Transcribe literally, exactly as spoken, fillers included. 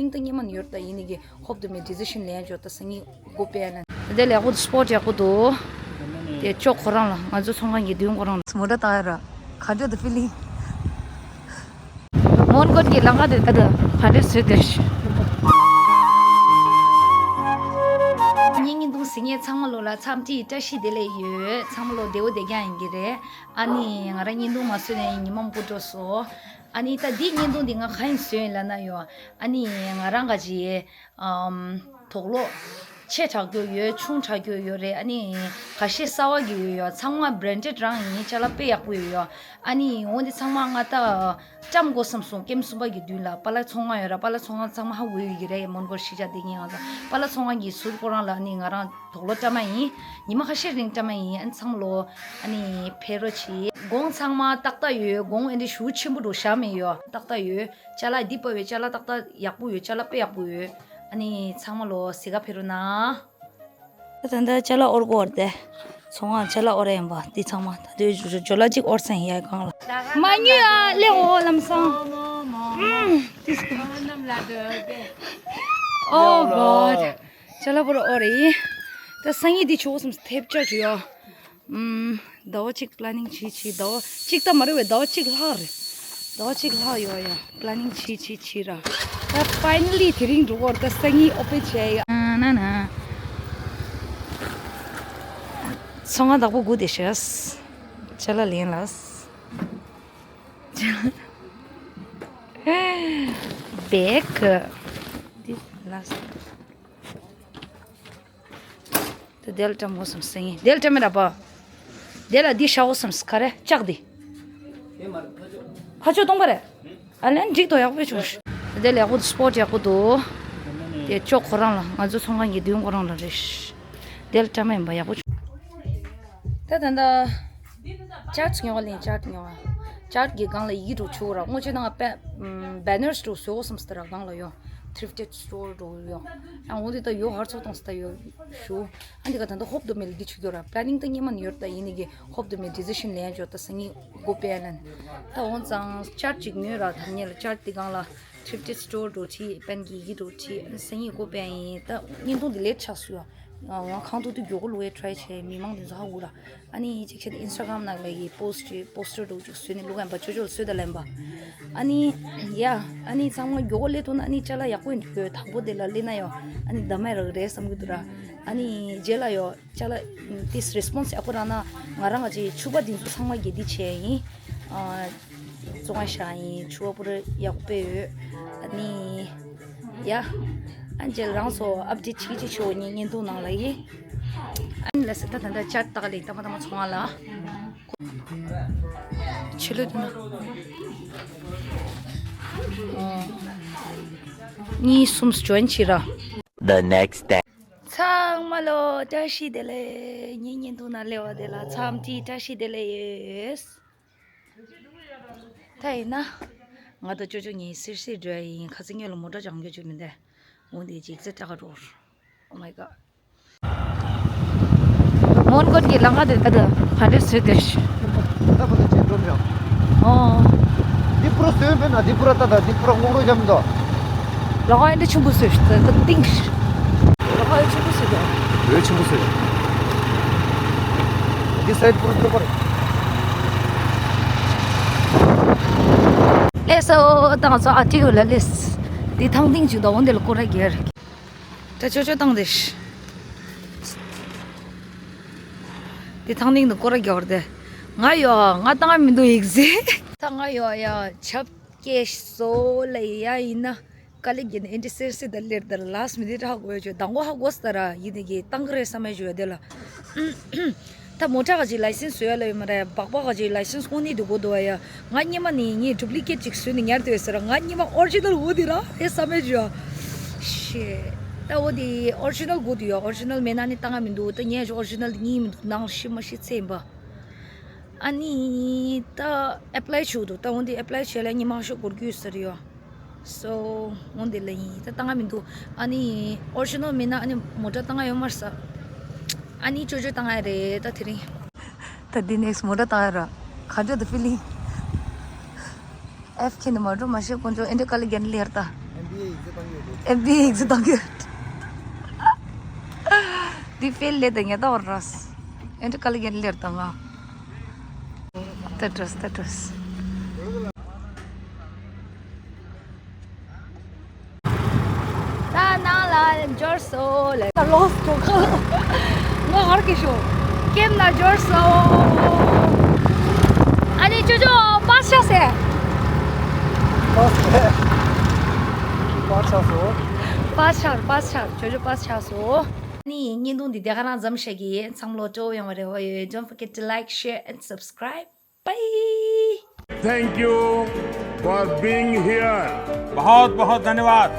ནིང་ད་སྙེ་མ་ནི་ཡོད་ད་ཡིན་ནི་གི་ཧོབ་ཏུ་མེད་ཌི་སི་ཤན་ལེན་ཡ་འཇོག་ད་སང་ཉིན་སྒོ་ཕྱེ་ན། དེ་ལས་ཁོ་སྤོ་ཊི་ཡག་པོ་འདུག་དེ་ཅོག་ཁོ་རང་ལ་ང་ཚོ་ཚོང་ཁང་གི་མདུན་ཁོ་རང་ལ་མོ་ཊ་བཏང་ཡ་ར། ག་འདྲ་འདུག་ཕི་ལིང་། མོན་གྷོ་གི་ལམ་ཁ་དེ་ད་ལྟ་ག་འདྲ་བཟོས་བསྡད་ཤག་ངའི་བརྙན་ཐུང་གཟིགས་མཁན་ཚང་མ་ལོ་ལ་འཚམས་འདྲི་བཀྲ་ཤིས་བདེ་ལེགས་ཡོད། ཚང་མ་ལོ་བདེ་པོ་བདེ་རྐྱང་ཡིན་གྱི་རེད། ཨ་ནི་ང་རང་བརྙན་ཐུང་མ་བཟོས་ནས་ཉི་མ་མང་པོ་འགྲོ་སོང་། ཨ་ནི་ད་འདི་བརྙན་ཐུང་འདི་ང་ག་ཡིན་བཟོས་ཡིན་ལབ་ན་ཡོ། ཨ་ནི་ང་རང་ག་ཅི་ཨམ་དོག་ལོ་ཆེ་དྲགས་རྒྱུ་ཡོད། ཆུང་དྲགས་རྒྱུ་ཡོད་རེད། ཨ་ནི་ཁ་ཤས་གསར་པ་གི་ཡོད་ཡོ། ཚང་མ་བྷི་རན་ཌེཌ་རང་ཡིན། ཅ་ལག་དཔེ་ཡག་པོ་ཡོད་ཡོ། ཨ་ནི་འོ་འདི་ཚང་མ་ང་ད་བཀྲམ་དགོས་བསམ་སོང་། ཀེམ་གསུམ་པ་གི་མདུན་ལ་པཱ་ལགས་ཚོང་ཁང་ཡོད་ར། པཱ་ལགས་ཚོང་ཁང་ཚང་མ་ཧ་གོ་ཡོད་ཀྱི་རེད། མོན་གྷོར་གཞིས་ཆགས་བསྡད་མཁན་ང་ཚོ་པཱ་ལགས་ཚོང་ཁང་གི་ཟུར་ཁོ་རང་ལ། ཨ་ནི་ང་རང་དོག་ལོ་བཀྲམ་མ་ཡིན། ཉི་མ་ཁ་ཤས་རིང་བཀྲམ་མ་ཡིན། ཨ་ནི་ཚང་མ་ལོ་ཨ་ནི་ཕེབས་རོགས་གྱིས། གོང་ཚང་མ་ཏག་ཏག་ཡོད། གོང་ཨེ་འདྲ་ཞེ་པོ་ཆེན་པོ་འདྲ་བཞག་མེད་ཡོ། ཏག་ཏག་ཡོད། ཅ་ལག་འདི་པོ་ཡོད། ཅ་ལག་ཏག་ཏག་ཡག་པོ་ཡོད། ཅ་ལག་དཔེ་ཡག་པོ་ཡོད། ཨ་ནི་ཚང་མ་ལོ་གཟིགས་ག་ཕེབས་རོགས་གནང་། ད་ད་ལྟ་ཅ་ལག་དབོར་དགོས་རེད་དེ། ཚོང་ཁང་ཅ་ལག་དབོར་ཡིན་པ་འདི་ཚང་མ། ད་དུང་ཇོ་ཇོ་ལ་གཅིག་དབོར་ཚར་ཡིན་ཡ་སྒང་ལ། མ་ཉོས་ཨ་ལེ་འོ་ལམ་སང་། ཨོ་གོཌ། ཅ་ལག་པོ་ར་དབོར་རེད། ད་སང་ཉིན་འདི་ཆོག་བསམ་ཐེབས་ཆག་བྱོས་ཡ། ཨམ། ཟླ་བ་གཅིག་པི་ལེ་ནིང་བྱེད་བྱེད། ཟླ་བ་གཅིག་ད་མ་རེད་པས། ཟླ་བ་གཅིག་ལྷག་རེད། ཟླ་བ་གཅིག་ལྷག་ཡོད་ཡ། པི་ལེ་ནིང་བྱེད་བྱེད་བྱེད་ར། ད་ཕའི་ནལ་ལི་དེ་རིང་འགྲོ་གི་རེད། ད་སང་ཉིན་ཨོ་པེན་བྱས་ཡ། ཨ་ན་ན། ཚོང་ཁང་བདག་པོ་སྒུག་བསྡད་ཤག་ཅ་ལག་ལེན་ལ། བེག་འདི་ལ། དེ་དེ་ལ་བཀྲམ་དགོས་བསམ་སོང་ཡིན། དེ་ལ་བཀྲམ་མེད་ར་པ། དེ་ལ་འདི་བཞག་དགོས་བསམ། ག་རེ་ལྕགས་འདི། ཕ་ཆོས་སྟོང་པ་རེད། ཨ་ལན་འགྲིག་ཏོ། ཡག་པོ་བྱུང་། དེ་ལ་ཡག་པོ་སྤོ་ཊི་ཡག་པོ་འདུག་དེ་ཅོག་ཁོ་རང་ལ། ང་ཚོ་ཚོང་ཁང་གི་མདུན་ཁོ་རང་ལ་རེད། དེ་ལ་བཀྲམ་མེད་པ་ཡག་པོ་བྱུང་། ད་ད་ད། ཅར་ཊི་ཉོ་བ་ལེན། ཅར་ཊི་ཉོ་བ། ཅར་ཊི་གི་སྒང་ལ་ཡི་གེ་འདྲ་བྲིས་ར། སྔོན་ཆད་ནང་པེ་ཨམ་བེ་ནར་འདྲ་བཟོ་དགོས་བསམ་སྟེ་ར། སྒང་ལ་ཡོ། ཐི་རིཕ་ཊི་སི་ཊོར་འདྲ་ཡོ། ཨ་འོ་འདི་ད་ཡོ་ཧར་ཚོགས་གཏོང་སྟེ་ཡོ་ཞུ། ཨ་འདི་ག་ད་ད་ཧོབ་ཏུ་མེད་ལ་འདི་བྱེད་རྒྱུ་ར། པི་ལེ་ནིང་ད་སྔོན་མ་ནས་ཡོད་ར། ད་ཡིན་ནི་གི་ཧོབ་ཏུ་མེད་ཌི་སི་ཤན་ལེན་ཡ་འཇོག་ད་སང་ཉིན་སྒོ་ཕྱེ་ན། ད་འོ་ཙང་ཅར་ཊི་ཅིག་ཉོས་ར། ད་ཉེ་ལ་ཅར་ཊི་འདི་སྒང་ལ་ཐི་རིཕ་ཊི་སི་ཊོར་འདྲ་བྲིས། པེན་གྱི་ཡི་གེ་འདྲ་བྲིས། ཨ་ནི་སང་ཉིན་སྒོ་ཕྱེ་ཡིན། ད་བརྙན་ཐུང་འདི་ལེཊ་ཆགས་སོང་ཡ། ང་ཁང་ཐོག་ཏུ་མགྱོགས་པོ་བླུག་ཡའི་ཊི་རའི་བྱས། མི་མང་དེ་ཚོ་ཧ་གོ་ར། ཨ་ནི་གཅིག་བྱས་ཏེ་ཨིན་སི་ཊ་གྷ་རམ་ནང་ལ་ཡི་པོ་སི་ཊི་པོ་སི་ཊར་འདྲ་ཅིག་བཟོས་ནས་བླུག་ཡིན་པ། ཅོ་ཅོ་ལ་བཟོས་ད་ལེན་པ། ཨ་ནི་ཡ། ཨ་ནི་ཚང་མ་མགྱོགས་པོ་སླེབས་ཐུབ་ན་ཨ་ནི་ཅ་ལག་ཡག་པོ་ཡིན་འདུག་དང་པོ་དེ་ལ་སླེབས་ན་ཡོ། ཨ་ནི་ད་མེད་ར་རེད་བསམ་གྱི་འདུག་ར། ཨ་ནི་རྗེས་ལ་ཡོ། ཅ་ལག་ཏིས་རེ་སི་པོན་སི་ཡག་པོ་རག་ན། ང་རང་ག་ཅིག་ཕྱུ་པ་འདི་ཚོ་ཚང་མ་དགེ་སྡིག་བྱས་ཡིན། ཨ། བཙོང་བ་བཞག་ཡིན། ཕྱུ་པ་པུ་ར་ཡག་པོ་དཔེ་ཡོད། ཨ་ནི་ཡ། ཨ་ནི་རྗེས་ལ་རང་ཚོ་ཨབ་ཌེཊ་བྱེད་ཀྱི་ཆོག་ངའི་བརྙན་ཐུང་ནང་ལ་ཡིན། ཨ་ནི་ལ་སི་ད་ད་ད་ཅར་ཊི་ལྟ་ག་ལེན། ད་མ་ད་མ་ཚོང་བ་ལ། ཆེ་ལོས་དེ་ན། གཉིས་གསུམ་ཇོ་ཡིན་བྱེད་ར། The next day. ཚང་མ་ལོ་བཀྲ་ཤིས་བདེ་ལེགས། ངའི་བརྙན་ཐུང་ནང་སླེབས་པ་དེ་ལ་འཚམས་འདྲི་བཀྲ་ཤིས་བདེ་ལེགས་ཡོད། ད་ཡིན་ན། ང་དང་ཅོ་ཅོ་གཉིས་སིར་སིར་འགྲོ་ཡ་ཡིན། ཁ་སང་ཉིན་ལ་མོ་ཊ་སྦྱང་རྒྱུ་བཅུག་མི་འདུག་འོ་འདི་ཅིག་ཙེ་ཏྲ་ཁ་འགྲོ། Oh my god. མོན་གྷོ་གི་ལམ་ཁ་དེ་ད་ལྟ་ག་འདྲ་བཟོས་བསྡད་ཤག་ད་ཕ་གི་ཅིག་འགྲོ་མི་ཡོང་། ཨོ། འདི་པུ་ར་བཟོས་མེད་ན། འདི་པུ་ར་ད་ད་འདི་པུ་ར་སྔོག་འགྲོ་བྱ་མི་འདུག་ལ་ཁ་ཨེ་འདྲ་ཆེན་པོ་བཟོས་ཤག་ད་ད་ཏིང་ཤག་ལ་ཁ་ཨེ་ཆེན་པོ་བཟོས་འདུག་འོ་ཆེན་པོ་བཟོས། འདི་སའིཌ་པུ་ར་ཐོབ་པ་རེད། ལགས་སོ། ད་ང་ཚོ་ཨ་ཏི་ཡོ་ལ་སླེབས། འདི་ཐང་སྟེང་ཅིག་འདུག་འོ་འདི་ལ་སྐོར་ར་རྒྱག་གི་ཡོད། ད་ཅོ་ཅོ་བཏང་དེ་ཤི། དེ་ཐང་སྟེང་དུ་སྐོར་ར་རྒྱག་པ་རེད་དེ། ང་ཡོ། ང་བཏང་མི་འདུག་ཡིག་ཟེར། ད་ང་ཡོ་ཡ་ཆབ་སྐྱེས་སོ་ལ་ཡ་ཡིན་ན། དཀའ་ལས་བརྒྱབ་ནས་ཨེ་འདྲ་སེར་སེར་དང་སླེབས་དེར་ལཱསི་མི་ནིཊ་ཧ་གོ་ཡོད་ཅོ། མདང་དགོང་ཧ་གོ་སྟེ་ར་ཡིན་ནི་གི་བཏང་གི་རེད་བསམ་ཡོད་ཅོ་དེ་ལ། ད་མོ་ཊ་ག་ཅིག་ལའི་སེན་སི་བཟོ་ཡ་ལ་ཡོད་མ་རེད། སྦག་སྦག་ག་ཅིག་ལའི་སེན་སི་དངོས་གནས་འདུག་གོ་འདུག་བ་ཡ། ང་སྔོན་མ་ནས་ངས་ཌུབ་ལི་ཀེཊ་ཅིག་བཟོས་ནས་ཉར་དེ་ཟེར། ང་སྔོན་མ་ཨོ་རི་ཇི་ནལ་འོ་དེ་ར་རེད་བསམ་ཡོད་ཅོ། ཤེ། ད་འོ་དེ་ཨོ་རི་ཇི་ནལ་དགོས་འདུག་ཡ། ཨོ་རི་ཇི་ནལ་མེད་ན་ནི་བཏང་ང་མི་འདུག་ད་ངས་ཨོ་རི་ཇི་ནལ་དེ་རྙེད་མི་འདུག་ནང་ལ་ཤི་མ་ཤི་ཚེ་ཡིན་པ། ཨ་ནི་ད་ཨེབ་ལའི་བྱུག་འདུག་ད་འོ་འདི་ཨེབ་ལའི་བྱས་ལ་ཉི་མ་ཤོག་འགོར་རྒྱུ་ཡོད་ས་རེད་ཡོ། སོ་འོ་འདི་ལ་ཡིན། ད་བཏང་ང་མི་འདུག་ཨ་ནི་ཨོ་རི་ཇི་ནལ་མིན་ན་ཨ་ནི་མོ་ཊ་བཏང་ང་ཡོད་མ་རེད་ས། ཨ་ནི་ཅོ་ཅོ་བཏང་ང་རེད་ད་དེ་རིང་། ད་འདི་ནེག་སི་མོ་ཊ་བཏང་ང་ར། ག་འདྲ་འདུག་ཕི་ལིང་། ཨེཕ་ཁེ་ནི་མ་འགྲོ་མ་ཤེས་དཀོན་མཆོག་ཨེ་འདྲ་དཀའ་ལས་རྒྱག་ནི་ལེར་ད། ཨེམ་བི་ཨེ་ཡིག་ཚད་བཏང་ཡོད་འདུག་ཨེ་བི་ཨེག་ཟི་དང་གི། འདི་ཕེལ་ལེ་དང་ངེ་ད་བར་རོས། ཨེ་འདྲ་ག་ལ་གེ་ལེར་དང་ང་། ད་ཏྲོས་ད་ཏྲོས། ད་ནང་ལ་འབྱོར་སོང་ལེ། ལོས་ཏོ་ཁ་ལོ། ང་ཧར་གི་ཤོ། ཀེམ་ལ་འབྱོར་སོང་། ཨ་ནི་ཅོ་ཅོ་པར་ཆགས་སེ། པར་ཆགས་སེ། པར་ཆགས་སོང་། པར་ཆགས་པར་ཆགས་ཅོ་ཅོ་པར་ཆགས་སོང་། ཨ་ནི་བརྙན་ཐུང་འདི་དེ་ག་རང་མཚམས་བཞག་གི། ཚང་མ་ལོ་སྤྲོ་བོ་ཡོང་བ་རེ་བ་ཡོད། Don't forget to like, share and subscribe. Bye. Thank you for being here. बहुत बहुत धन्यवाद।